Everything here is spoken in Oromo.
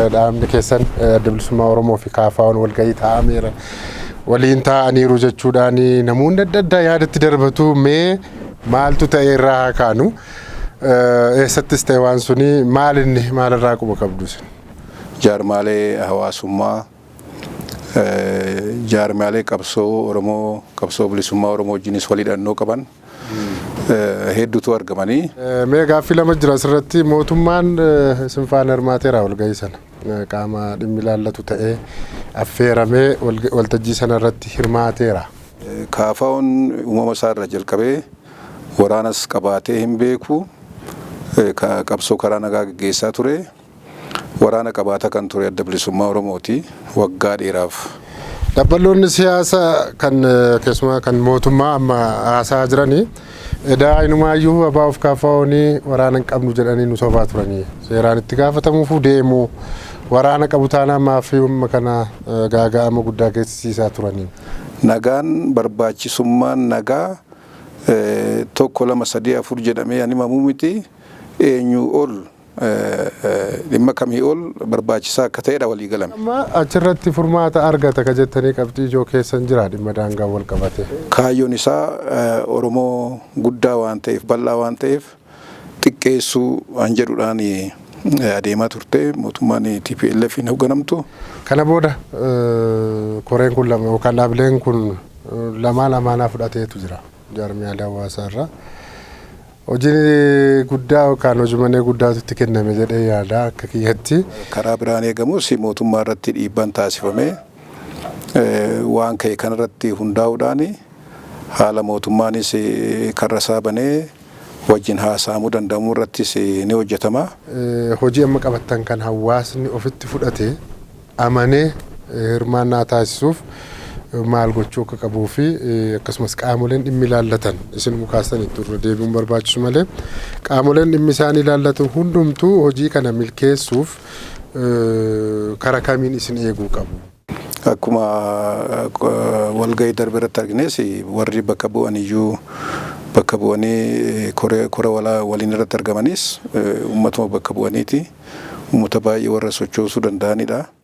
Dhaabni keessan Adda Bilisummaa Oromoo fi KFO'n walgahii taa'ameera. Waliin taa'aniiru jechuudhaan namoonni adda addaa yaadatti darbatu. Mee maaltu ta'e irraa haa kaanu. Eessattis ta'e waan suni maal inni maalirraa quba qabdu isin? Jaarmaalee hawaasummaa, jaarmaalee qabsoo Oromoo, qabsoo bilisummaa Oromoo wajjinis walhidhannoo qaban hedduutu argamanii. Mee gaaffii lama jira asirratti. Mootummaan isin faana hirmaateera walgahii sana? Qaama dhimmi ilaallatu ta'ee affeeramee waltajjii sana irratti hirmaateera? KFO'n uumama isaa irraa jalqabee waraanas qabaatee hin beeku. Qabsoo karaa nagaa gaggeessaa ture. Waraana qabaata kan ture Adda Bilisummaa Oromooti waggaa dheeraaf. Dabballoonni siyaasaa kan keessumaa kan mootummaa amma haasaa jiranii edaa inumaayyuu ABO fi KFO'n waraana hin qabnu jedhanii nu sobaa turanii, seeraan itti gaafatamuuf deemu, waraana qabu taanaan maafi amma kana gaaga'ama guddaa geessisiisaa turanii. Nagaan, barbaachisummaan nagaa tokko, lama, sadii, afur jedhamee ani himamuu miti, eenyu ol, dhimma kamii ol barbaachisaa akka ta'edha walii galame. Amma achirratti furmaata argata ka jettanii qabxii ijoo keessan jira dhimma daangaa wal qabate? Kaayyoon isaa Oromoo guddaa waan ta'eef, bal'aa waan ta'eef, xiqqeessuu waan jedhuudhaan adeemaa turte mootummaan TPLF hin hoogganamtu. Kana booda koreen kun lama yookaan dhaabileen kun lamaan amaanaa fudhateetu jira jaarmiyaalee hawaasaa irraa. Hojiin guddaa yookaan hojii manee guddaatu itti kenname jedhee yaada akka kiyyatti. Karaa biraan eegamus mootummaa irratti dhiibbaan taasifamee waan ka'e kanarratti hundaa'uudhaan haala mootummaanis karra isaa banee wajjin haasa'amuu danda'amuu irrattis ni hojjetama. Hojii amma qabattan kan hawaasni ofitti fudhatee amanee hirmaannaa taasisuuf maal gochuu akka qabuu fi akkasumas qaamoleen dhimmi ilaallatan isin mukaasanii turre deebi'uun barbaachisu malee, qaamoleen dhimmi isaan ilaallatu hundumtuu hojii kana milkeessuuf kara kamiin isin eeguu qabu? Akkuma walgahii darbe irratti argines, warri bakka bu'an iyyuu, bakka bu'anii kora waliin irratti argamanis uummatuma bakka bu'aniiti. Uummata baay'ee warra sochoosuu danda'anidha.